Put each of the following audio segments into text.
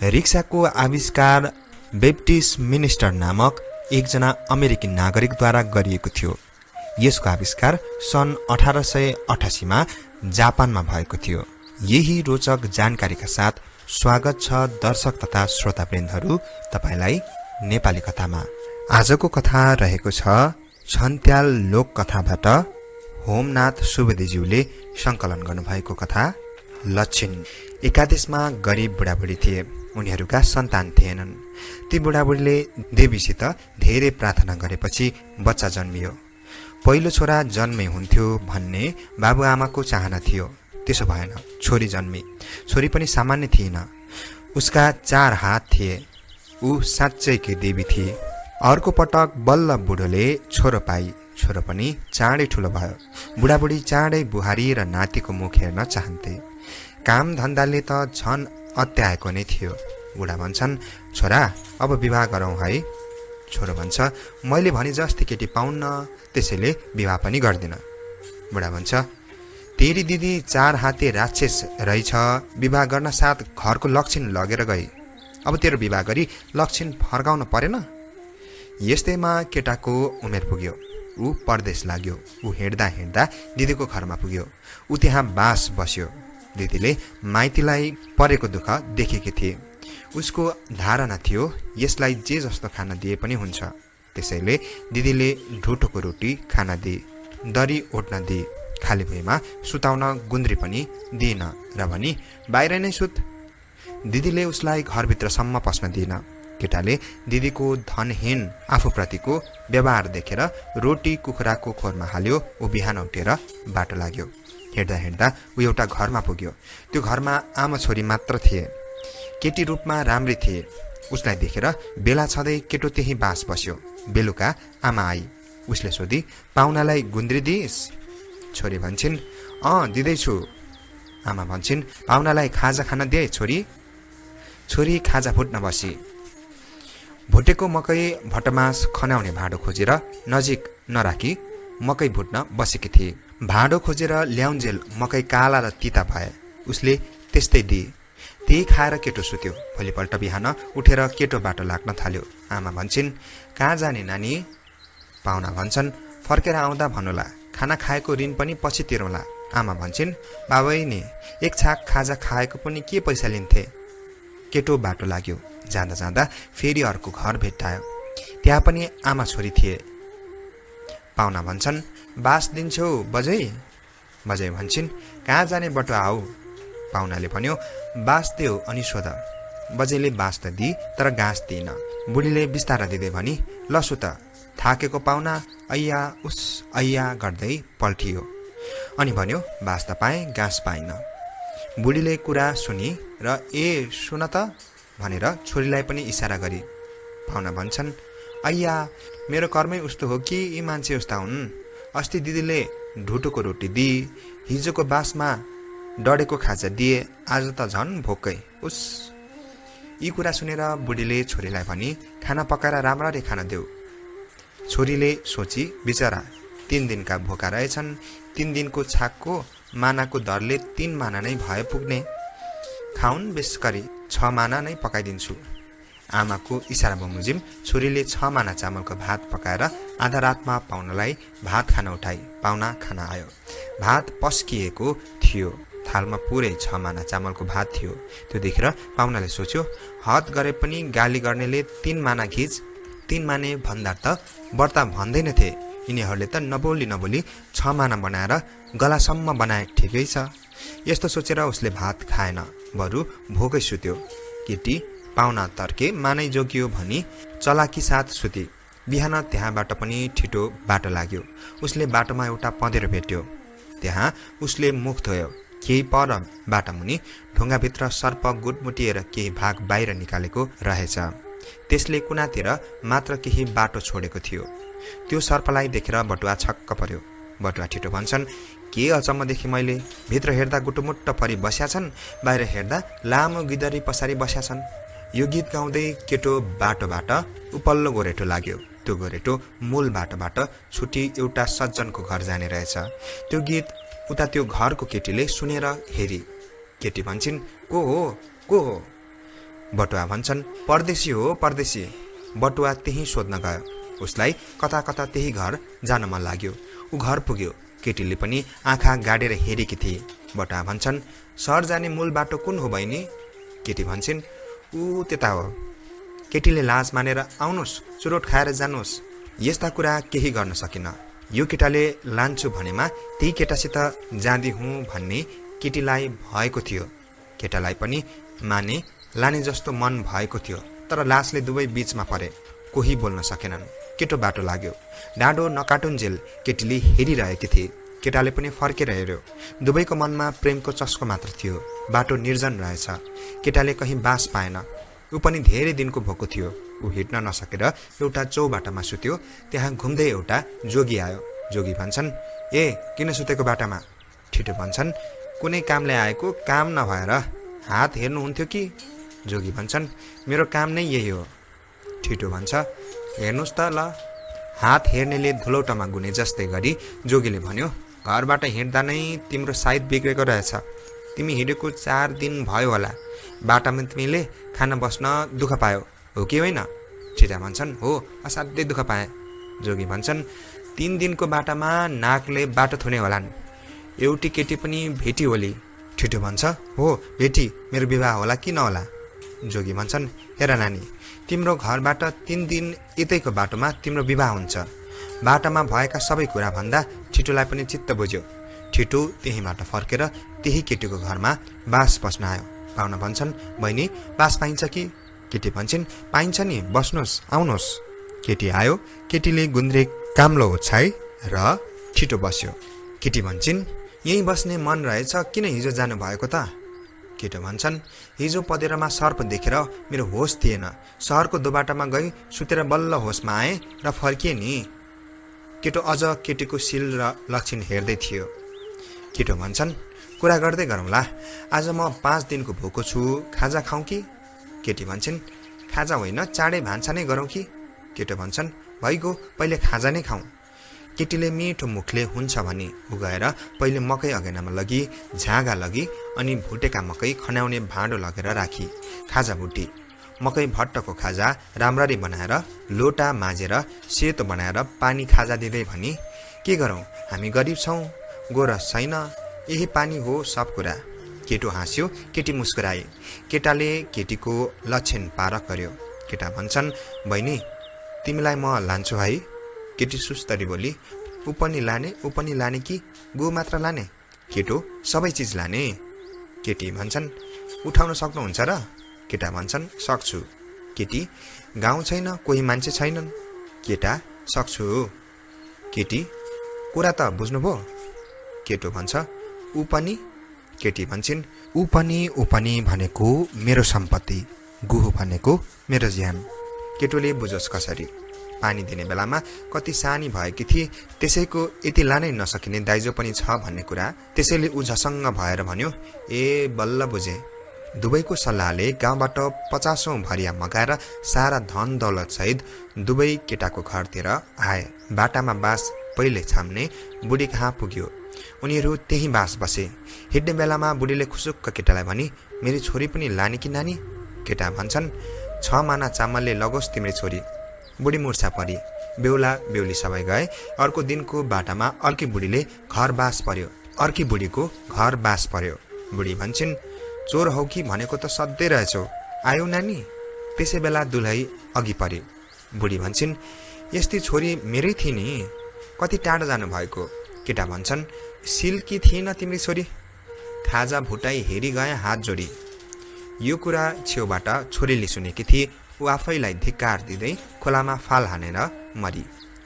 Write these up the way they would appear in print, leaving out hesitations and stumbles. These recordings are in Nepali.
रिक्साको आविष्कार बैप्टिस्ट मिनिस्टर नामक एकजना अमेरिकी नागरिकद्वारा गरिएको थियो। यसको आविष्कार सन् 1888 जापानमा भएको थियो। यही रोचक जानकारीका साथ स्वागत छ दर्शक तथा श्रोतावृन्दहरू तपाईलाई नेपाली कथामा। आजको कथा रहेको छ छन्त्याल लोक कथाबाट होमनाथ सुवेदीज्यूले संकलन गर्नुभएको कथा लक्षिण। एकादेशमा गरिब बुढाबुढी थिए। उनीहरूका सन्तान थिएनन्। ती बुढाबुढीले देवीसित धेरै प्रार्थना गरेपछि बच्चा जन्मियो। पहिलो छोरा जन्मे हुन्थ्यो भन्ने बाबुआमाको चाहना थियो। त्यसो भएन, छोरी जन्मी। छोरी पनि सामान्य थिएन। उसका 4 हात थिए। ऊ साँच्चैकै देवी थिए। अर्को पटक बल्ल बुढोले छोरो पाई। छोरो पनि चाँडै ठुलो भयो। बुढाबुढी चाँडै बुहारी र नातिको मुख हेर्न चाहन्थे। काम धन्दाले त झन अत्याएको नै थियो। बुढा भन्छन्, छोरा अब विवाह गरौँ है। छोरो भन्छ, मैले भने जस्ती केटी पाउन्न, त्यसैले विवाह पनि गर्दिन। बुढा भन्छ, तेरी दिदी 4 हाते राक्षस रहेछ। विवाह गर्न साथ घरको लक्षिण लगेर गई। अब तेरो विवाह गरी लक्षिण फर्काउन परेन। यस्तैमा केटाको उमेर पुग्यो। ऊ परदेश लाग्यो। ऊ हिँड्दा हिँड्दा दिदीको घरमा पुग्यो। ऊ त्यहाँ बास बस्यो। दिदीले माइतीलाई परेको दुःख देखेकी थिए। उसको धारणा थियो यसलाई जे जस्तो खाना दिए पनि हुन्छ। त्यसैले दिदीले ढुटोको रोटी खाना दिए, दरी ओढ्न दिए, खाली भुइँमा सुताउन गुन्द्री पनि दिएन र भनी बाहिर नै सुत। दिदीले उसलाई घरभित्रसम्म पस्न दिएन। केटाले दिदीको धनहीन आफूप्रतिको व्यवहार देखेर रोटी कुखुराको खोरमा हाल्यो। ऊ बिहान उठेर बाटो लाग्यो। हिँड्दा हिँड्दा ऊ एउटा घरमा पुग्यो। त्यो घरमा आमा छोरी मात्र थिए। केटी रूपमा राम्री थिए। उसलाई देखेर बेला छँदै केटो त्यही बास बस्यो। बेलुका आमा आई। उसले सोधी, पाहुनालाई गुन्द्री दिइस्? छोरी भन्छन्, दिँदैछु। आमा भन्छन्, पाहुनालाई खाजा खान दिए छोरी? छोरी खाजा फुट्न बसी। भुटेको मकै भटमास खनाउने भाँडो खोजेर नजिक नराखी मकै भुट्न बसेकी थिए। भाँडो खोजेर ल्याउन्जेल मकै काला र तिता भए। उसले त्यस्तै दिए। त्यही खाएर केटो सुत्यो। भोलिपल्ट बिहान उठेर केटो बाटो लाग्न थाल्यो। आमा भन्छन्, कहाँ जाने नानी? पाहुना भन्छन्, फर्केर आउँदा भन्नुला, खाना खाएको ऋण पनि पछि तिरौँला। आमा भन्छन्, बाबै नि एक छाक खाजा खाएको पनि के पैसा लिन्थे? केटो बाटो लाग्यो। जाँदा जाँदा फेरि अर्को घर भेट्टायो। त्यहाँ पनि आमा छोरी थिए। पाहुना भन्छन्, बास दिन्छौ बजै? बजै भन्छन्, कहाँ जाने बटो आऊ? पाहुनाले भन्यो, बास देऊ अनि सोध। बजैले बास त दिई तर घाँस दिइन। बुढीले बिस्तारा दिँदै भनी, लसु त। थाकेको पाहुना ऐया उस ऐया गर्दै पल्टियो अनि भन्यो, बास त पाएँ, घाँस पाइन। बुढीले कुरा सुनि र सुन त भनेर छोरीलाई पनि इसारा गरी। पाहुना भन्छन्, ऐया मेरो कर्मै उस्तो हो कि यी मान्छे उस्ता हुन्? अस्ति दिदीले ढुटोको रोटी दिए, हिजोको बासमा डढेको खाजा दिए, आज त झन् भोकै उस। यी कुरा सुनेर बुढीले छोरीलाई भनी, खाना पकाएर राम्ररी खान देऊ। छोरीले सोची, बिचरा 3 दिनका भोका रहेछन्। 3 दिनको छाकको मानाको दरले 3 माना नै भए पुग्ने। खाउन् बेसकरी 6 माना नै पकाइदिन्छु। आमाको इसारा बमोजिम छोरीले 6 माना चामलको भात पकाएर आधा रातमा पाहुनालाई भात खान उठाई। पाहुना खाना आयो। भात पस्किएको थियो। थालमा पुरै 6 माना चामलको भात थियो। त्यो देखेर पाहुनाले सोच्यो, हद गरे पनि गाली गर्नेले 3 माना घिच। 3 माने भन्दा त व्रता भन्दैनथे। यिनीहरूले त नबोली नबोली 6 माना बनाएर गलासम्म बनाए, ठिकै छ। यस्तो सोचेर उसले भात खाएन, बरु भोकै सुत्यो। केटी पाहुना तर्के मानै जोगियो भनी चलाकी साथ सुती। बिहान त्यहाँबाट पनि छिटो बाटो लाग्यो। उसले बाटोमा एउटा पँधेरो भेट्यो। त्यहाँ उसले मुख धोयो। केही पर बाटामुनि ढुङ्गाभित्र सर्प गुटमुटिएर केही भाग बाहिर निकालेको रहेछ। त्यसले कुनातिर मात्र केही बाटो छोडेको थियो। त्यो सर्पलाई देखेर बटुवा छक्क पर्यो। बटुवा छिटो भन्छन्, के अचम्म देखेँ मैले? भित्र हेर्दा गुटुमुट्ट परि बस्या छन्, बाहिर हेर्दा लामो गिदरी पसारी बस्या छन्। यो गीत गाउँदै केटो बाटोबाट उपल्लो गोरेटो लाग्यो। त्यो गोरेटो मूल बाटोबाट छुटी एउटा सज्जनको घर जाने रहेछ। त्यो गीत उता त्यो घरको केटीले सुनेर हेरी। केटी भन्छन्, को हो? बटुवा भन्छन्, परदेशी हो परदेशी। बटुवा त्यही सोध्न गयो। उसलाई कता कता त्यही घर जान मन लाग्यो। ऊ घर पुग्यो। केटीले पनि आँखा गाडेर हेरेकी थिए। बटुवा भन्छन्, सहर जाने मूल बाटो कुन हो बहिनी? केटी भन्छन्, ऊ त्यता हो। केटीले लाज मानेर, आउनुहोस् चुरोट खाएर जानुहोस्। यस्ता कुरा केही गर्न सकिन। यो केटाले लान्छु भनेमा त्यही केटासित जाँदी हुँ भन्ने केटीलाई भएको थियो। केटालाई पनि माने लाने जस्तो मन भएको थियो। तर लासले दुवै बीचमा परे। कोही बोल्न सकेनन्। केटो बाटो लाग्यो। डाँडो नकाटुन्जेल केटीले हेरिरहेकी थिए। केटाले पनि फर्केर हेर्यो। दुवैको मनमा प्रेमको चस्को मात्र थियो। बाटो निर्जन रहेछ। केटाले कहीँ बास पाएन। ऊ पनि धेरै दिनको भोको थियो। ऊ हिँड्न नसकेर एउटा चौबाटामा सुत्यो। त्यहाँ घुम्दै एउटा जोगी आयो। जोगी भन्छन्, ए किन सुतेको बाटामा? ठिटो भन्छन्, कुनै कामले आएको, काम नभएर हात हेर्नुहुन्थ्यो कि? जोगी भन्छन्, मेरो काम नै यही हो। ठिटो भन्छ, हेर्नुहोस् त ल। हात हेर्नेले धुलौटामा गुने जस्तै गरी जोगीले भन्यो, घरबाट हिँड्दा नै तिम्रो साइत बिग्रेको रहेछ। तिमी हिँडेको 4 दिन भयो होला। बाटामा तिमीले खान बस्न दुःख पायो हो कि होइन? ठिटा भन्छन्, हो असाध्यै दुःख पाएँ। जोगी भन्छन्, 3 दिनको बाटामा नाकले बाटो थुने होलान्। एउटी केटी पनि भेटी होली। ठिटो भन्छ, हो भेटी, मेरो विवाह होला कि नहोला? जोगी भन्छन्, हेर नानी, तिम्रो घरबाट 3 दिन यतैको बाटोमा तिम्रो विवाह हुन्छ। बाटामा भएका सबै कुरा भन्दा ठिटोलाई पनि चित्त बुझ्यो। ठिटो त्यहीँबाट फर्केर त्यही केटीको घरमा बास बस्न आयो। पाहुना भन्छन्, बहिनी बास पाइन्छ कि? केटी भन्छन्, पाइन्छ नि, बस्नुहोस्, आउनुहोस्। केटी आयो। केटीले गुन्द्रे काम्लो ओछ्याए र ठिटो बस्यो। केटी भन्छन्, यहीँ बस्ने मन रहेछ, किन हिजो जानुभएको त? केटो भन्छन्, हिजो पदेरमा सर्प देखेर मेरो होस थिएन। सहरको दोबाटामा गई सुतेर बल्ल होसमा आएँ र फर्किएँ नि। केटो अझ केटीको सिल र लक्षण हेर्दै थियो। केटो भन्छन्, कुरा गर्दै गरौँला। आज म 5 दिनको भोको छु, खाजा खाउँ कि? केटी भन्छन्, खाजा होइन, चाँडै भान्सा नै गरौँ कि? केटो भन्छन्, भइगयो, पहिले खाजा नै खाउँ। केटीले मिठो मुखले हुन्छ भनी उ गएर पहिले मकै अगेनामा लगी, झागा लगी अनि भुटेका मकै खन्याउने भाँडो लगेर राखी। खाजा भुटी। मकै भट्टको खाजा राम्ररी बनाएर लोटा माझेर सेतो बनाएर पानी खाजा दिँदै भनी, के गरौँ, हामी गरिब छौँ, गोरस छैन, यही पानी हो सब कुरा। केटो हाँस्यो। केटी मुस्कुराए। केटाले केटीको लक्षण पारक गर्यो। केटा भन्छन्, बहिनी तिमीलाई म लान्छु है? केटी सुस्तरी बोली, ऊ पनि लाने कि गो मात्र लाने? केटो, सबै चिज लाने। केटी भन्छन्, उठाउन सक्नुहुन्छ र? केटा भन्छन्, सक्छु। केटी, गाउँ छैन, कोही मान्छे छैनन्? केटा, सक्छु। केटी, कुरा त बुझ्नुभयो? केटो भन्छ, ऊ पनि? केटी भन्छन्, ऊ पनि भनेको मेरो सम्पत्ति, गुहु भनेको मेरो ज्यान। केटोले बुझोस् कसरी? पानी दिने बेलामा कति सानी भएकी थिए, त्यसैको यति लानै नसकिने दाइजो पनि छ भन्ने कुरा। त्यसैले ऊ झसङ्ग भएर भन्यो, ए बल्ल बुझे। दुवैको सल्लाहले गाउँबाट 50औं भरिया मगाएर सारा धन दौलत सहित दुवै केटाको घरतिर आए। बाटामा बास पहिले छाम्ने बुढी कहाँ पुग्यो। उनीहरू त्यही बास बसे। हिँड्ने बेलामा बुढीले खुसुक्क केटालाई भनी, मेरी छोरी पनि लाने कि नानी? केटा भन्छन्, 6 माना चामलले लगोस् तिम्री छोरी। बुढी मुर्छा परी। बेहुला बेहुली सबै गए। अर्को दिनको बाटामा अर्की बुढीले घर बास पर्यो। अर्की बुढीको घर बास पर्यो। बुढी भन्छन्, चोर हौ कि भनेको त सधैँ रहेछौ, आयौ नानी? त्यसै बेला दुलही अघि परे। बुढी भन्छन्, यस्ती छोरी मेरै थिए नि, कति टाढा जानुभएको? केटा भन्छन्, सिल्की थिएन तिम्री छोरी? खाजा भुटाई हेरी गए हात जोडी। यो कुरा छेउबाट छोरीले सुनेकी थिए। ऊ आफैलाई धिक्कार दिँदै खोलामा फाल हानेर मरी।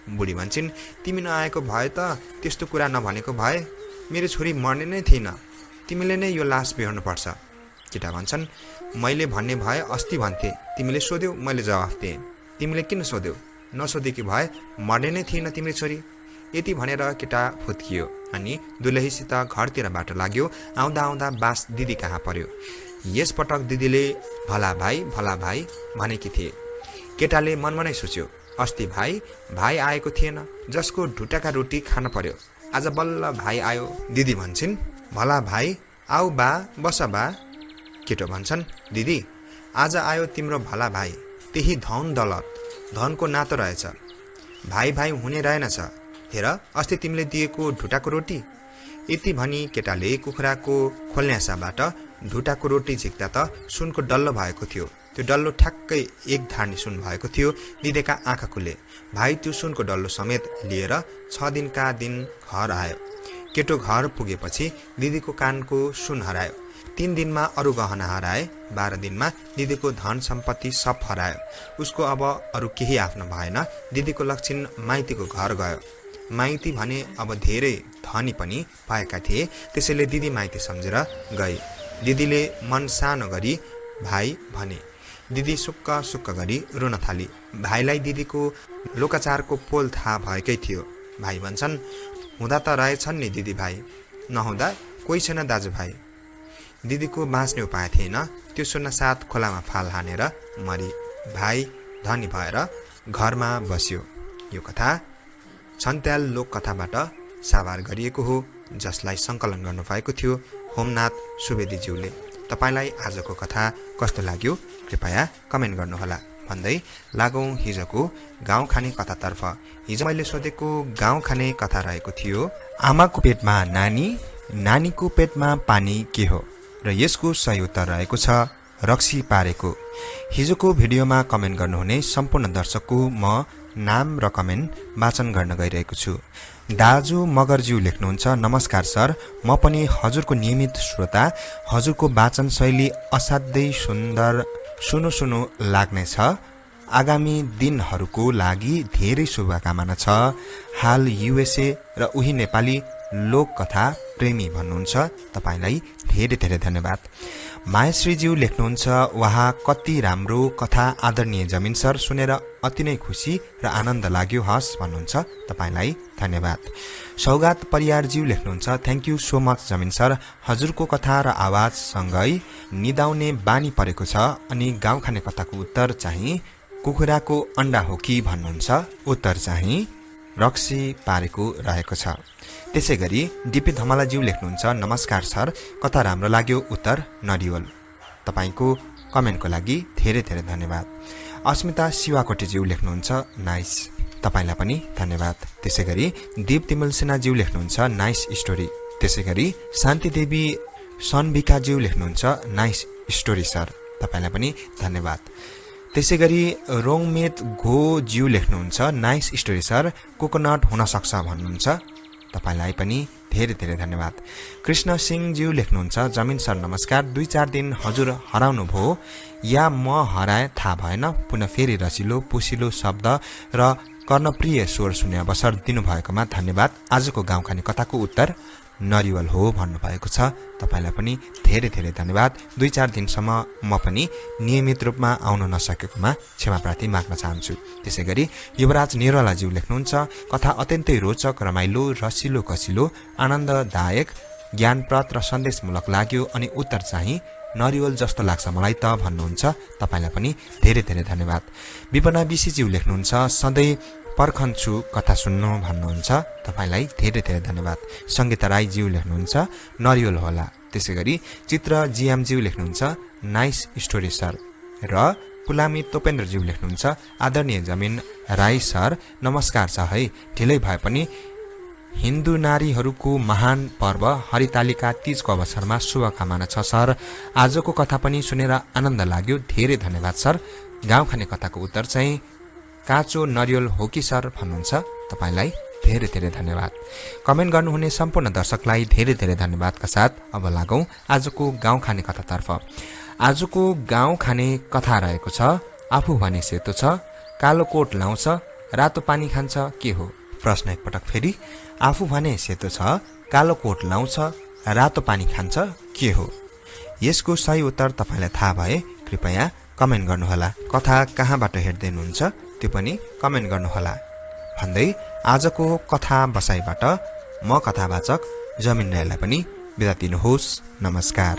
बुढी भन्छन्, तिमी नआएको भए त त्यस्तो कुरा नभनेको भए मेरो छोरी मर्ने नै थिएन, तिमीले नै यो लास बिहोर्नु पर्छ। केटा भन्छन्, मैले भन्ने भए अस्ति भन्थे, तिमीले सोध्यौ, मैले जवाफ दिएँ, तिमीले किन सोध्यौ? नसोधेकी भए मर्ने नै थिएन तिम्रो छोरी। यति भनेर केटा फुत्कियो अनि दुलहीसित घरतिर बाटो लाग्यो। आउँदा आउँदा बास दिदी कहाँ पर्यो। यसपटक दिदीले भला भाइ भनेकी थिए। केटाले मनमा नै सोच्यो, अस्ति भाइ आएको थिएन, जसको ढुटाका रोटी खान पर्यो, आज बल्ल भाइ आयो। दिदी भन्छन्, भला भाइ आऊ बा, बस बा। केटो भन्छन्, दिदी आज आयो तिम्रो भला भाइ, त्यही धन दौलत, धनको नातो रहेछ। भाइ भाइ हुने रहेनछ, हेर अस्ति तिमीले दिएको ढुटाको रोटी। यति भनी केटाले कुखुराको खोल्न्यासाबाट ढुटाको रोटी झिक्दा त सुनको डल्लो भएको थियो। त्यो डल्लो ठ्याक्कै एक धार्नी सुन भएको थियो। दिदीका आँखा खुले। भाइ त्यो सुनको डल्लो समेत लिएर 6 दिनका दिन घर आयो। केटो घर पुगेपछि दिदीको कानको सुन हरायो। 3 दिनमा अरू गहना हराए। 12 दिनमा दिदीको धन सम्पत्ति सब हरायो। उसको अब अरू केही आफ्नो भएन। दिदीको लक्षण माइतीको घर गयो। माइती भने अब धेरै धनी पनि भएका थिए, त्यसैले दिदी माइती सम्झेर गए। दिदीले मन सानो गरी भाइ भने। दिदी सुक्क सुक्क गरी रुन थाली। भाइलाई दिदीको लोकाचारको पोल थाहा भएकै थियो। भाइ भन्छन्, हुँदा त रहेछन् नि दिदी भाइ, नहुँदा कोही छैन दाजुभाइ। दिदीको बाँच्ने उपाय थिएन। त्यो सुन्न साथ खोलामा फाल हानेर मरी। भाइ धनी भएर घरमा बस्यो। यो कथा छन्त्याल लोककथाबाट साभार गरिएको हो, जसलाई सङ्कलन गर्नुभएको थियो होमनाथ सुवेदीज्यूले। तपाईलाई आजको कथा कस्तो लाग्यो कृपया कमेन्ट गर्नुहोला भन्दै लागौँ हिजोको गाउँ खाने कथातर्फ। हिजो मैले सोधेको गाउँ खाने कथा रहेको थियो, आमाको पेटमा नानी, नानीको पेटमा पानी के हो, र यसको सही उत्तर रहेको छ रक्सी पारेको। हिजोको भिडियोमा कमेन्ट गर्नुहुने सम्पूर्ण दर्शकको म नाम र कमेन्ट वाचन गर्न गइरहेको छु। दाजु मगरज्यू लेख्नुहुन्छ, नमस्कार सर, म पनि हजुरको नियमित श्रोता। हजुरको वाचन शैली असाध्यै सुन्दर, सुनु लाग्नेछ। आगामी दिनहरूको लागि धेरै शुभकामना छ। हाल युएसए र उही नेपाली लोककथा प्रेमी भन्नुहुन्छ। तपाईलाई धेरै धेरै धन्यवाद। मायाश्रीज्यू लेख्नुहुन्छ, वहाँ कति राम्रो कथा आदरणीय जमिन सर, सुनेर अति नै खुसी र आनन्द लाग्यो, हस् भन्नुहुन्छ। तपाईलाई धन्यवाद। सौगात परियारज्यू लेख्नुहुन्छ, थ्याङ्क यू सो मच जमिन सर, हजुरको कथा र आवाजसँगै निदाउने बानी परेको छ। अनि गाउँ खाने कथाको उत्तर चाहिँ कुखुराको अन्डा हो कि भन्नुहुन्छ। उत्तर चाहिँ रक्सी पारेको रहेको छ। त्यसै गरी डिपी धमलाज्यू लेख्नुहुन्छ, नमस्कार सर, कथा राम्रो लाग्यो, उत्तर नरिवल। तपाईको कमेन्टको लागि धेरै धेरै धन्यवाद। अस्मिता शिवाकोटेज्यू लेख्नुहुन्छ, नाइस, तपाईलाई पनि धन्यवाद। त्यसै गरी दीप तिमल सिन्हाज्यू लेख्नुहुन्छ, नाइस स्टोरी। त्यसै गरी शान्ति देवी सनभिकाज्यू लेख्नुहुन्छ, नाइस स्टोरी सर, तपाईलाई पनि धन्यवाद। त्यसै गरी रोङमेत घोज्यू लेख्नुहुन्छ, नाइस स्टोरी सर, कोकोनट हुन सक्छ भन्नुहुन्छ। तपाईलाई पनि धेरै धेरै धन्यवाद। कृष्ण सिंहज्यू लेख्नुहुन्छ, जमिन सर नमस्कार, 2-4 दिन हजुर हराउनु भयो या म हराए थाहा भएन। पुनः फेरि रसिलो पुसिलो शब्द र कर्णप्रिय स्वर सुने अवसर दिनुभएकोमा धन्यवाद। आजको गाउँ खाने कथाको उत्तर नरिवल हो भन्नुभएको छ। तपाईलाई पनि धेरै धेरै धन्यवाद। 2-4 दिनसम्म म पनि नियमित रूपमा आउन नसकेकोमा क्षमा प्रार्थी माग्न चाहन्छु। त्यसै गरी युवराज निरलाज्यू लेख्नुहुन्छ, कथा अत्यन्तै रोचक, रमाइलो, रसिलो कसिलो, आनन्ददायक, ज्ञानप्रद र सन्देशमूलक लाग्यो। अनि उत्तर चाहिँ नरिवल जस्तो लाग्छ मलाई त भन्नुहुन्छ। तपाईलाई पनि धेरै धेरै धन्यवाद। विपना विशीज्यू लेख्नुहुन्छ, सधैँ पर्खन्छु कथा सुन्नु भन्नुहुन्छ। तपाईलाई धेरै धेरै धन्यवाद। सङ्गीता राईज्यू लेख्नुहुन्छ, नरिवल होला। त्यसै गरी चित्र जिएमज्यू लेख्नुहुन्छ, नाइस स्टोरी सर। र पुलामी तोपेन्द्रज्यू लेख्नुहुन्छ, आदरणीय जमिन राई सर नमस्कार छ है। ढिलै भए पनि हिन्दू नारीहरूको महान पर्व हरितालिका तीजको अवसरमा शुभकामना छ सर। आजको कथा पनि सुनेर आनन्द लाग्यो, धेरै धन्यवाद सर। गाउँ खाने कथाको उत्तर चाहिँ काँचो नरिवल हो कि सर भन्नुहुन्छ। तपाईलाई धेरै धेरै धन्यवाद। कमेन्ट गर्नुहुने सम्पूर्ण दर्शकलाई धेरै धेरै धन्यवादका साथ अब लागौँ आजको गाउँ खाने कथातर्फ। आजको गाउँ खाने कथा रहेको छ, आफू भने सेतो छ, कालो कोट लाउँछ, रातो पानी खान्छ के हो। प्रश्न एकपटक फेरि, आफू भने सेतो छ, कालो कोट लाउँछ, रातो पानी खान्छ के हो। यसको सही उत्तर तपाईलाई थाहा भए कृपया कमेन्ट गर्नुहोला। कथा कहाँबाट हेर्दै हुनुहुन्छ त्यो पनि कमेन्ट गर्नुहोला भन्दै आजको कथा बसाइबाट म कथावाचक जमिन राईलाई पनि बिदा दिनुहोस्। नमस्कार।